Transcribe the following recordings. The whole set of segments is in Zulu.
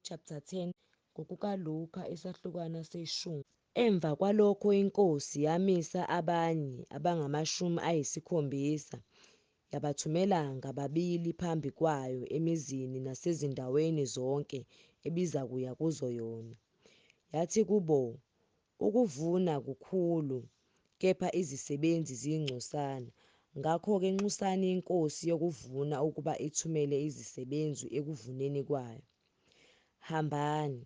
Chapter 10 ngokukaLuka isahlukwana seshumi. Emva kwalokho iNkosi yamisa abanye abangamashumi ayisikhombisa, yabathumela ngababili phambi kwayo emizini nasezindaweni zonke ebizakuya kuzo yona. Yathi kubo, Ukuvuna kukhulu, kepha izisebenzi ziyingcosana. Ngakho-ke nxusani iNkosi yokuvuna ukuba ithumele izisebenzi ekuvuneni kwayo. Hambani,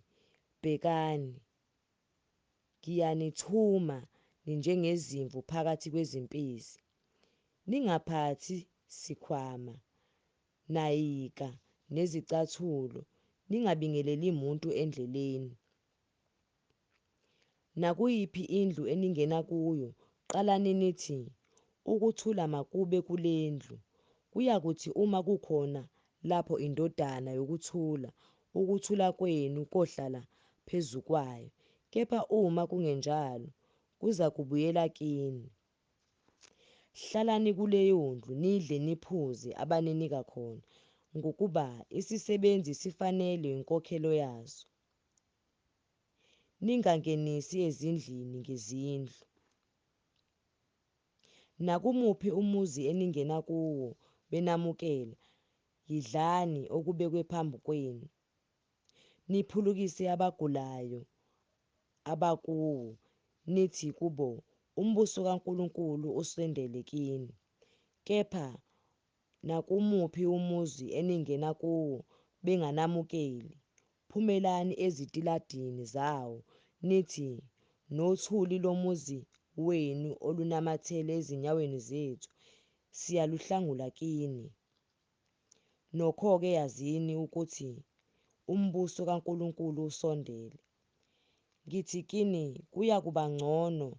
bhekani, ngiyanithuma ninjengezimvu phakathi kwezimpisi. Ningaphathi sikhwama, nayika, nezicathulo, ningabingeleli muntu endleleni. Nakuyiphi indlu eningena kuyo, qalani nithi, Ukuthula makube kule ndlu. Kuyakuthi uma kukhona lapho indodana yokuthula, ukuthula kwenu kohlala phezu kwayo, kepha uma kungenjalo, kuzakubuyela kini. Hlalani kuleyo ndlu, nidle niphuze abaninika khona, ngokuba isisebenzi sifanelwe yinkokhelo yaso. Ningangenisi ezindlini ngezindlu. Nakumuphi umuzi eningena kuwo, benamukela, yidlani okubekwe phambi kwenu, niphulukise abagulayo abakuwo, nithi kubo, Umbuso kaNkulunkulu usondele kini. Kepha nakumuphi umuzi eningena kuwo, benganamukeli, phumelani ezitiladini zawo, nithi, Nothuli lomuzi wenu olunamathele ezinyaweni zethu, siyaluhlangula kini. Nokho-ke yazini ukuthi umbuso kaNkulunkulu usondele. Ngithi kini, kuyakuba ngcono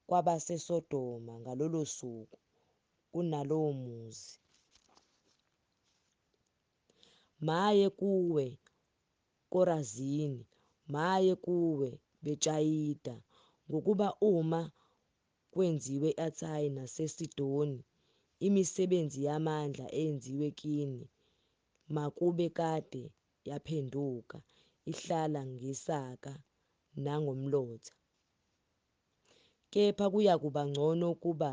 kwabaseSodoma ngalolo suku kunalowo muzi. Maye kuwe, Korazini! Maye kuwe, Betshayida! Ngokuba uma kwenziwe eTire naseSidoni imisebenzi yamandla eyenziwe kini, makube kade yaphenduka, ihlala ngesaka nangomlotha. Kepha kuyakuba ngcono ukuba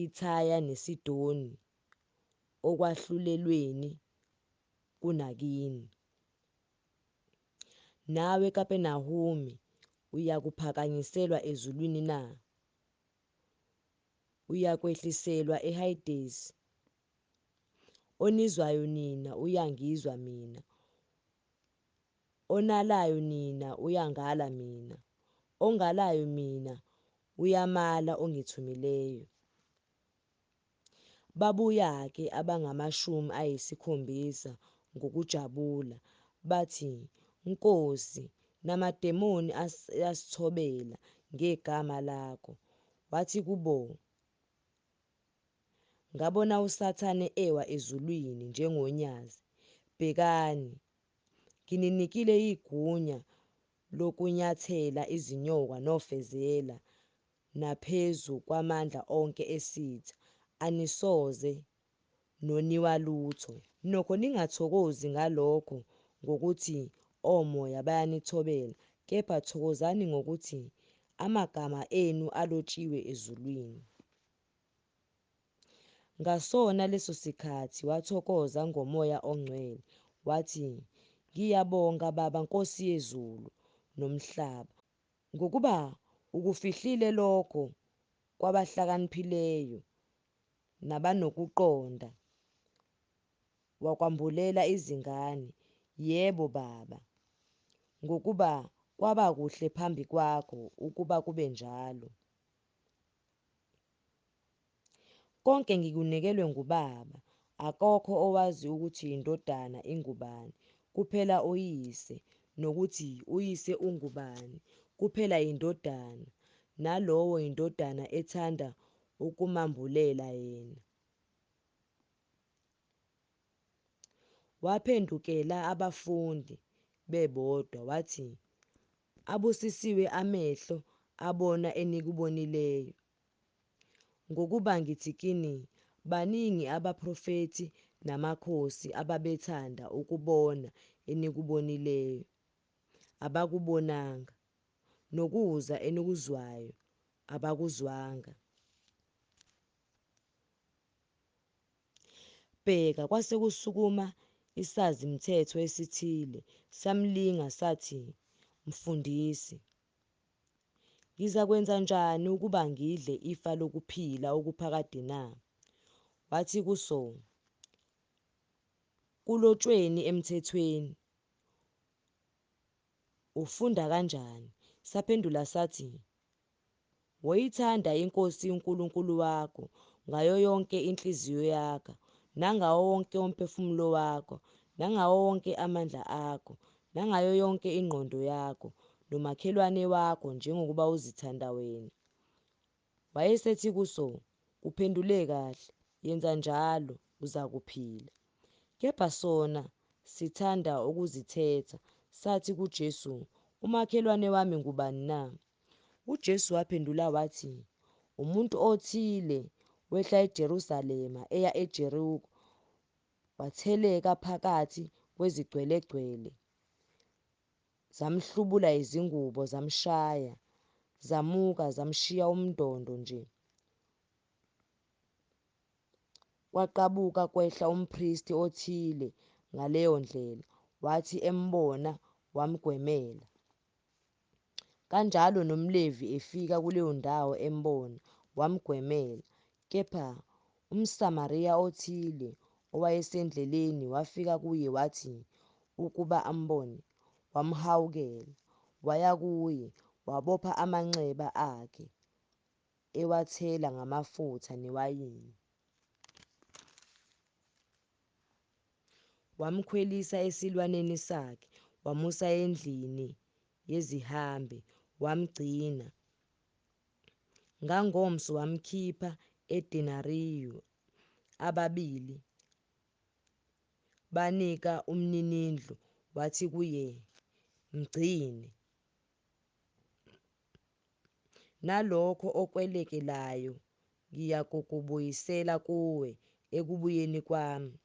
iTire neSidoni okwahlulelweni kunakini. Nawe Kapernawume, uyakuphakanyiselwa ezulwini na? Uyakwehliselwa eHayidesi. Onizwayo nina uyangizwa mina, onalayo nina uyangala mina, ongalayo mina uyamala ongithumileyo. Babuya-ke abangamashumi ayisikhombisa ngokujabula, bathi, Nkosi, namademoni ayasithobela ngegama lakho. Wathi kubo, Ngabona uSathane ewa ezulwini njengonyazi. Bhekani, ngininikile igunya lokunyathela izinyoka nofezela, naphezu kwamandla onke esitha, anisoze noniwa lutho. Nokho ningathokozi ngalokho ngokuthi omoya bayanithobela, kepha thokozani ngokuthi amagama enu alotshiwe ezulwini. Ngasona leso sikhathi wathokoza ngoMoya oNgcwele, wathi, Ngiyabonga, Baba, Nkosi yezulu nomhlaba, ngokuba ukufihlile lokho kwabahlakaniphileyo nabanokuqonda, wakwambulela izingane. Yebo, Baba, ngokuba kwaba kuhle phambi kwakho ukuba kube njalo. Konke ngikunikelwe nguBaba, akekho owazi ukuthi iNdodana ingubani, kuphela uYise, nokuthi uYise ungubani, kuphela iNdodana, nalowo iNdodana ethanda ukumambulela yena. Waphendukela abafundi bebodwa, wathi, Abusisiwe amehlo abona enikubonileyo. Ngokuba ngithi kini, baningi abaprofethi namakhosi ababethanda ukubona enikubonileyo, abakubonanga, nokuzwa enikuzwayo, abakuzwanga. Bheka, kwase kusukuma isazi-mthetho esithile, samlinga, sathi, Mfundisi, ngizakwenzanjani ukuba ngidle ifa lokuphila okuphakade na? Wathi kuso, Kulotshweni emthethweni? Ufunda kanjani? Saphendula sathi, Woyithanda iNkosi uNkulunkulu wakho ngayo yonke inhliziyo yakho, nangawo wonke umphefumulo wakho, nangawo wonke amandla akho, nangayo yonke ingqondo yakho, nomakhelwane wakho njengoba uzithanda wena. Wayesethi kuso, Uphendule kahle, yenza njalo, uzakuphila. Kepha sona sithanda ukuzithetha, sathi kuJesu, Umakhelwane wami ngubani na? UJesu waphendula wathi, Umuntu othile wehla eJerusalema eya eJeriko, watheleka phakathi kwezigcwelegcwele, zamhlubula izingubo, zamshaya, zamuka, zamshiya umndondo nje. Kwaqabuka kwehla umpristi othile ngaleyo ndlela, wathi embona wamgwemela. Kanjalo nomLevi efika kuleyo ndawo embona, wamgwemela. Kepha umSamariya othile owayesendleleni wafika kuye, wathi ukuba ambone, wamhawukela. Waya kuye, wabopha amanxeba akhe, ewathela ngamafutha newayini. Wamkhwelisa esilwaneni sakhe, wamusa endlini yezihambi, wamgcina. Ngangomso wamkhipha odenariyu ababili, banika umninindlu, wathi kuye, Mgcine, nalokho okwelekelayo ngiyakukubuyisela kuwe ekubuyeni kwami.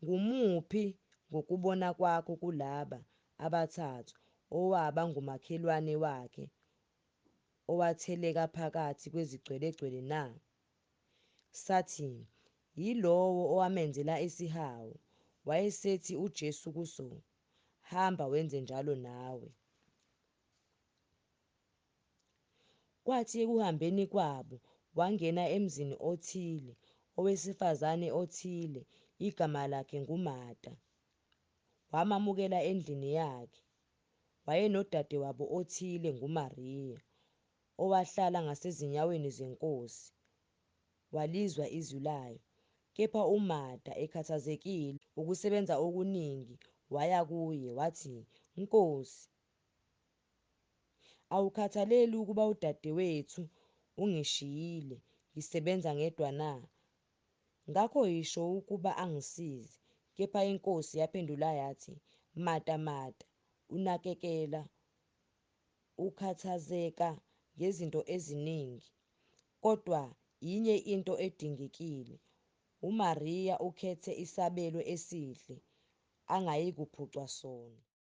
Ngumuphi ngokubona kwakho kulaba abathathu owaba ngumakhelwane wakhe owatheleka phakathi kwezigcwelegcwele na? Sathi, Yilowo owamenzela isihawu. Wayesethi uJesu kuso, Hamba wenze njalo nawe. Kwathi ekuhambeni kwabo wangena emzini othile, owesifazane othile, igama lakhe nguMarta, wamamukela endlini yakhe. Wayenodadewabo othile nguMariya, owahlala ngasezinyaweni zeNkosi, walizwa izwi layo. Kepha uMarta ekhathazekile ukusebenza okuningi, waya kuye, wathi, Nkosi, awukhathaleli ukuba udadewethu ungishiyile ngisebenza ngedwa na? Ngakho yisho ukuba angisize. Kepha iNkosi yaphendula yathi, Marta, Marta, unakekela ukhathazeka ngezinto eziningi, kodwa inye into edingekile, uMariya ukhethe isabelo esihle, angayikuphucwa sona.